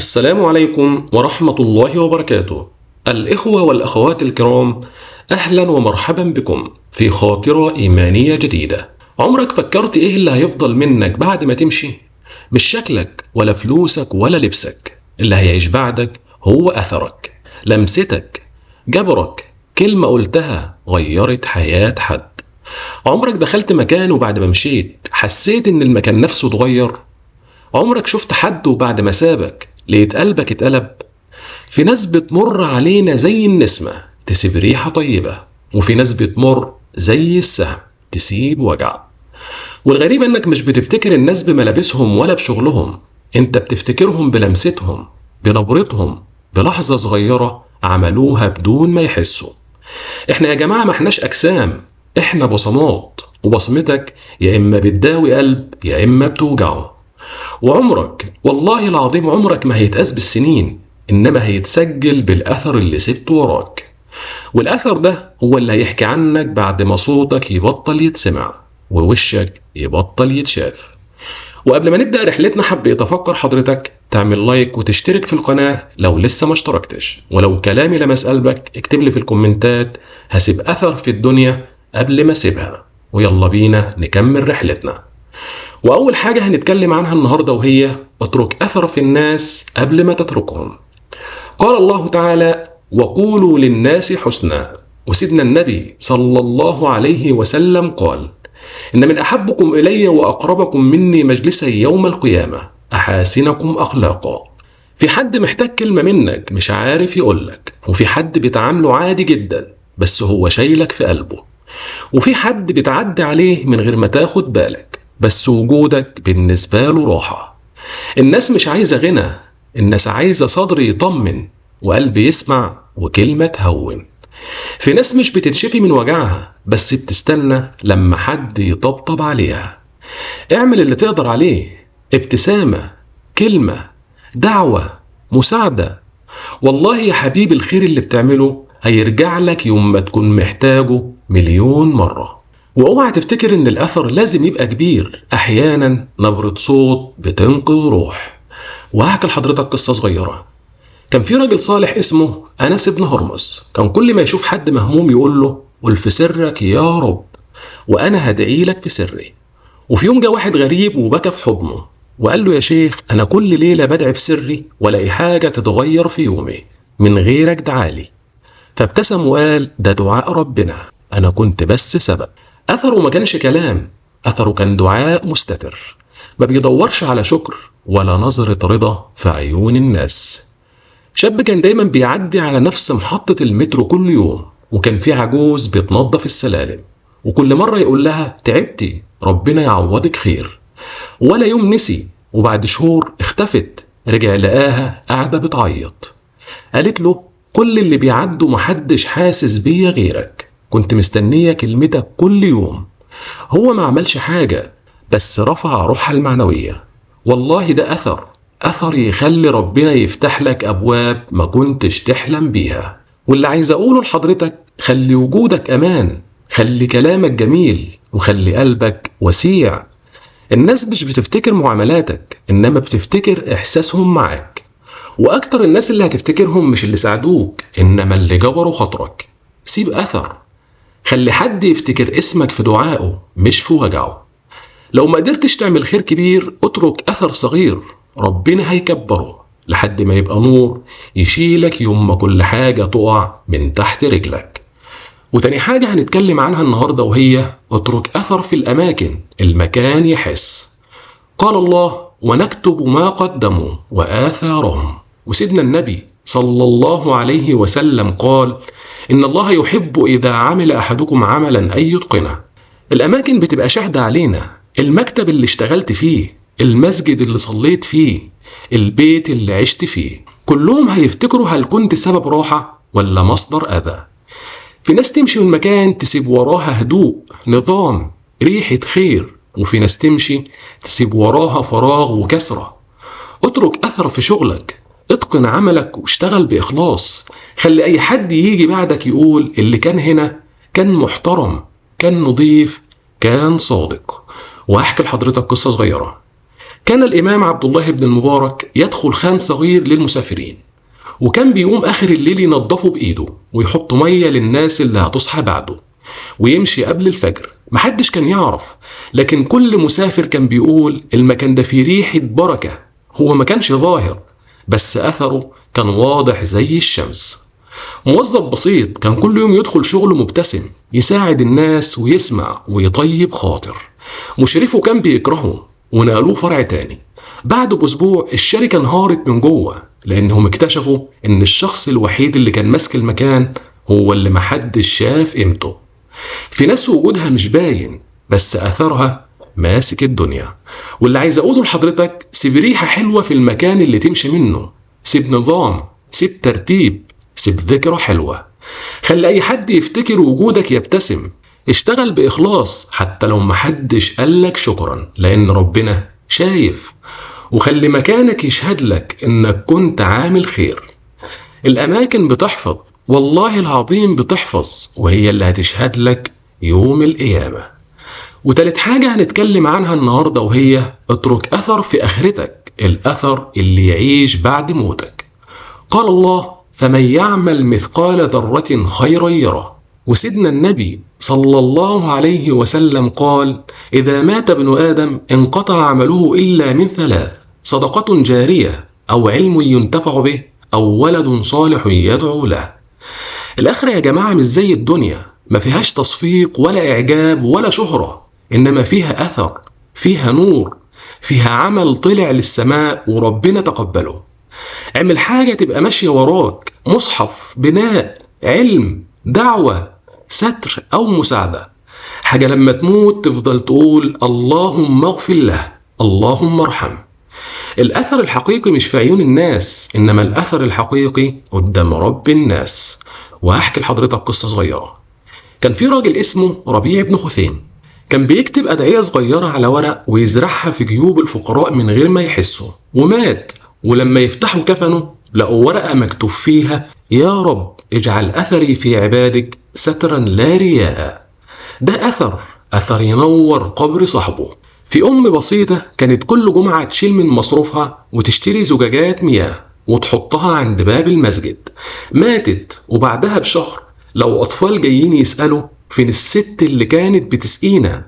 السلام عليكم ورحمة الله وبركاته. الإخوة والأخوات الكرام، أهلا ومرحبا بكم في خاطرة إيمانية جديدة. عمرك فكرت إيه اللي هيفضل منك بعد ما تمشي؟ مش شكلك ولا فلوسك ولا لبسك، اللي هيعيش بعدك هو أثرك، لمستك، جبرك، كلمة قلتها غيرت حياة حد. عمرك دخلت مكان وبعد ما مشيت حسيت إن المكان نفسه اتغير؟ عمرك شفت حد وبعد ما سابك لقيت قلبك اتقلب؟ في ناس بتمر علينا زي النسمة تسيب ريحة طيبة، وفي ناس بتمر زي السهم تسيب وجع. والغريب انك مش بتفتكر الناس بملابسهم ولا بشغلهم، انت بتفتكرهم بلمستهم، بنبرتهم، بلحظة صغيرة عملوها بدون ما يحسوا. احنا يا جماعة ما احناش اجسام، احنا بصمات، وبصمتك يا اما بتداوي قلب يا اما بتوجعه. وعمرك والله العظيم عمرك ما هيتقاس بالسنين، إنما هيتسجل بالأثر اللي سبته وراك، والأثر ده هو اللي هيحكي عنك بعد ما صوتك يبطل يتسمع ووشك يبطل يتشاف. وقبل ما نبدأ رحلتنا حبيت أفكر حضرتك تعمل like وتشترك في القناة لو لسه ما اشتركتش، ولو كلامي لمس قلبك اكتب لي في الكومنتات هسيب أثر في الدنيا قبل ما اسيبها. ويلا بينا نكمل رحلتنا. وأول حاجة هنتكلم عنها النهاردة وهي اترك أثر في الناس قبل ما تتركهم. قال الله تعالى: وقولوا للناس حسنا. وسيدنا النبي صلى الله عليه وسلم قال: إن من أحبكم إلي وأقربكم مني مجلسا يوم القيامة أحاسنكم أخلاقا. في حد محتاج كلمة منك مش عارف يقولك، وفي حد بيتعامله عادي جدا بس هو شايلك في قلبه، وفي حد بتعدي عليه من غير ما تاخد بالك بس وجودك بالنسبة له راحة. الناس مش عايزة غنى، الناس عايزة صدر يطمن وقلب يسمع وكلمة تهون. في ناس مش بتتشفي من وجعها بس بتستنى لما حد يطبطب عليها. اعمل اللي تقدر عليه، ابتسامة، كلمة، دعوة، مساعدة. والله يا حبيبي الخير اللي بتعمله هيرجع لك يوم ما تكون محتاجه مليون مرة. واوعى تفتكر ان الاثر لازم يبقى كبير، احيانا نبرة صوت بتنقذ روح. وهحكي لحضرتك قصة صغيرة. كان في راجل صالح اسمه أنس بن هرمز، كان كل ما يشوف حد مهموم يقول له: قل في سرك يا رب وأنا هدعي لك في سري. وفي يوم جه واحد غريب وبكى في حضنه وقال له: يا شيخ أنا كل ليلة بدعي في سري ولاقي حاجة تتغير في يومي من غيرك دعالي. فابتسم وقال: ده دعاء ربنا، أنا كنت بس سبب. أثره ما كانش كلام، أثره كان دعاء مستتر، ما بيدورش على شكر ولا نظرة رضا في عيون الناس. شاب كان دايما بيعدي على نفس محطة المترو كل يوم، وكان في عجوز بيتنظف السلالم، وكل مرة يقول لها: تعبتي، ربنا يعوضك خير. ولا يوم نسي، وبعد شهور اختفت، رجع لقاها قاعدة بتعيط. قالت له: كل اللي بيعدوا محدش حاسس بيا غيرك، كنت مستنية كلمتك كل يوم. هو ما عملش حاجة بس رفع روحها المعنوية. والله ده أثر، أثر يخلي ربنا يفتح لك أبواب ما كنتش تحلم بيها. واللي عايز أقوله لحضرتك: خلي وجودك أمان، خلي كلامك جميل، وخلي قلبك وسيع. الناس مش بتفتكر معاملاتك، إنما بتفتكر إحساسهم معاك. وأكتر الناس اللي هتفتكرهم مش اللي ساعدوك، إنما اللي جبروا خاطرك. سيب أثر، خلي حد يفتكر اسمك في دعائه مش في وجعه. لو ما قدرتش تعمل خير كبير اترك أثر صغير، ربنا هيكبره لحد ما يبقى نور يشيلك يوم ما كل حاجة تقع من تحت رجلك. وتاني حاجة هنتكلم عنها النهاردة وهي اترك أثر في الأماكن، المكان يحس. قال الله: ونكتب ما قدموا وآثارهم. وسيدنا النبي صلى الله عليه وسلم قال: إن الله يحب إذا عمل أحدكم عملا أن يتقنه. الأماكن بتبقى شاهدة علينا، المكتب اللي اشتغلت فيه، المسجد اللي صليت فيه، البيت اللي عشت فيه، كلهم هيفتكروا هل كنت سبب راحة ولا مصدر أذى. في ناس تمشي من مكان تسيب وراها هدوء، نظام، ريحة خير، وفي ناس تمشي تسيب وراها فراغ وكسرة. اترك أثر في شغلك، اتقن عملك واشتغل بإخلاص. خلي أي حد يجي بعدك يقول اللي كان هنا كان محترم، كان نظيف، كان صادق. وهحكي لحضرتك قصة صغيرة. كان الإمام عبد الله بن المبارك يدخل خان صغير للمسافرين، وكان بيقوم آخر الليل ينظفه بإيده ويحط مية للناس اللي هتصحى بعده، ويمشي قبل الفجر. محدش كان يعرف، لكن كل مسافر كان بيقول المكان ده فيه ريحة بركة. هو ما كانش ظاهر، بس أثره كان واضح زي الشمس. موظف بسيط كان كل يوم يدخل شغله مبتسم، يساعد الناس ويسمع ويطيب خاطر. مشرفه كان بيكرهه ونقلوه فرع تاني. بعد بأسبوع الشركة انهارت من جوه، لأنهم اكتشفوا إن الشخص الوحيد اللي كان ماسك المكان هو اللي محدش شاف قيمته. في ناس وجودها مش باين، بس أثرها ماسك الدنيا. واللي عايز أقوله لحضرتك، سيب ريحة حلوة في المكان اللي تمشي منه، سيب نظام، سيب ترتيب، سيب ذكرى حلوة. خلي أي حد يفتكر وجودك يبتسم. اشتغل بإخلاص حتى لو محدش قالك شكرا، لأن ربنا شايف. وخلي مكانك يشهد لك إنك كنت عامل خير. الأماكن بتحفظ، والله العظيم بتحفظ، وهي اللي هتشهد لك يوم القيامة. وتالت حاجة هنتكلم عنها النهاردة، وهي اترك أثر في آخرتك، الأثر اللي يعيش بعد موتك. قال الله: فمن يعمل مثقال ذرة خيرا يره. وسيدنا النبي صلى الله عليه وسلم قال: إذا مات ابن آدم انقطع عمله إلا من ثلاث: صدقة جارية، أو علم ينتفع به، أو ولد صالح يدعو له. الآخرة يا جماعة مش زي الدنيا، ما فيهاش تصفيق ولا إعجاب ولا شهرة، إنما فيها أثر، فيها نور، فيها عمل طلع للسماء وربنا تقبله. اعمل حاجة تبقى ماشية وراك، مصحف، بناء، علم، دعوة، ستر أو مساعدة. حاجة لما تموت تفضل تقول اللهم اغفر له، اللهم ارحم. الأثر الحقيقي مش في عيون الناس، إنما الأثر الحقيقي قدام رب الناس. وهحكي لحضرتك قصة صغيرة. كان في راجل اسمه ربيع بن خثيم، كان بيكتب أدعية صغيرة على ورق ويزرعها في جيوب الفقراء من غير ما يحسوا، ومات. ولما يفتحوا كفنه لقوا ورقة مكتوب فيها: يا رب اجعل أثري في عبادك سترا لا رياء. ده أثر، أثر ينور قبر صاحبه. في أم بسيطة كانت كل جمعة تشيل من مصروفها وتشتري زجاجات مياه وتحطها عند باب المسجد. ماتت، وبعدها بشهر لو أطفال جايين يسألوا فين الست اللي كانت بتسقينا.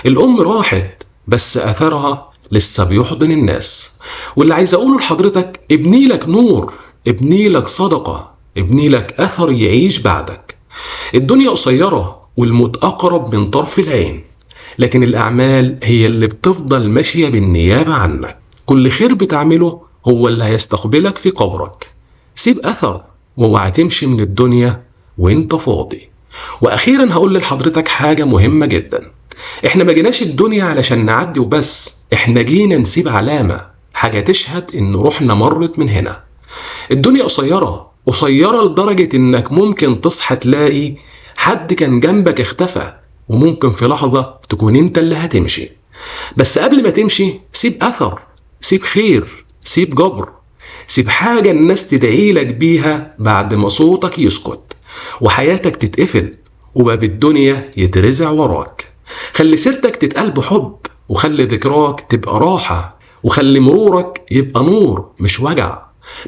الأم راحت، بس أثرها لسه بيحضن الناس. واللي عايز أقوله لحضرتك، ابني لك نور، ابني لك صدقة، ابني لك أثر يعيش بعدك. الدنيا قصيرة والموت أقرب من طرف العين، لكن الأعمال هي اللي بتفضل ماشية بالنيابة عنك. كل خير بتعمله هو اللي هيستقبلك في قبرك. سيب أثر، واوعى تمشي من الدنيا وانت فاضي. وأخيرا هقول لحضرتك حاجة مهمة جدا. احنا ما جيناش الدنيا علشان نعدي وبس، احنا جينا نسيب علامة، حاجة تشهد ان روحنا مرت من هنا. الدنيا قصيرة، قصيرة لدرجة انك ممكن تصحى تلاقي حد كان جنبك اختفى، وممكن في لحظة تكون انت اللي هتمشي. بس قبل ما تمشي سيب أثر، سيب خير، سيب جبر، سيب حاجة الناس تدعي لك بيها بعد ما صوتك يسكت وحياتك تتقفل وباب الدنيا يترزع وراك. خلي سيرتك تتقال بحب، وخلي ذكراك تبقى راحة، وخلي مرورك يبقى نور مش وجع.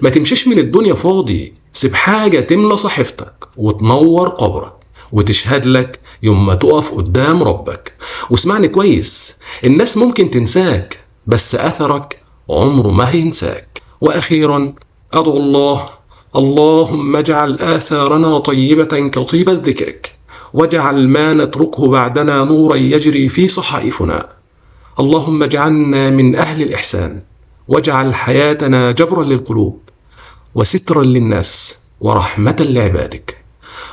ما تمشيش من الدنيا فاضي، سيب حاجة تملى صحيفتك وتنور قبرك وتشهد لك يوم ما تقف قدام ربك. واسمعني كويس، الناس ممكن تنساك، بس أثرك عمره ما هينساك. وأخيرا أدعو الله: اللهم اجعل آثارنا طيبة كطيبة ذكرك، واجعل ما نتركه بعدنا نورا يجري في صحائفنا. اللهم اجعلنا من أهل الإحسان، واجعل حياتنا جبرا للقلوب وسترا للناس ورحمة لعبادك.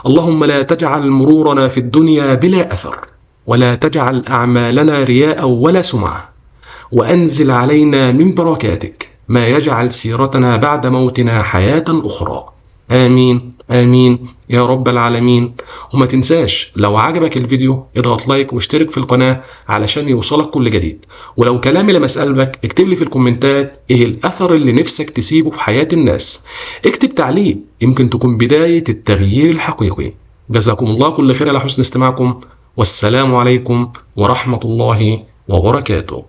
اللهم لا تجعل مرورنا في الدنيا بلا أثر، ولا تجعل أعمالنا رياء ولا سمعة، وأنزل علينا من بركاتك ما يجعل سيرتنا بعد موتنا حياة أخرى. آمين آمين يا رب العالمين. وما تنساش لو عجبك الفيديو اضغط like واشترك في القناة علشان يوصلك كل جديد. ولو كلامي لمس قلبك اكتب لي في الكومنتات ايه الأثر اللي نفسك تسيبه في حياة الناس. اكتب تعليق، يمكن تكون بداية التغيير الحقيقي. جزاكم الله كل خير على حسن استماعكم، والسلام عليكم ورحمة الله وبركاته.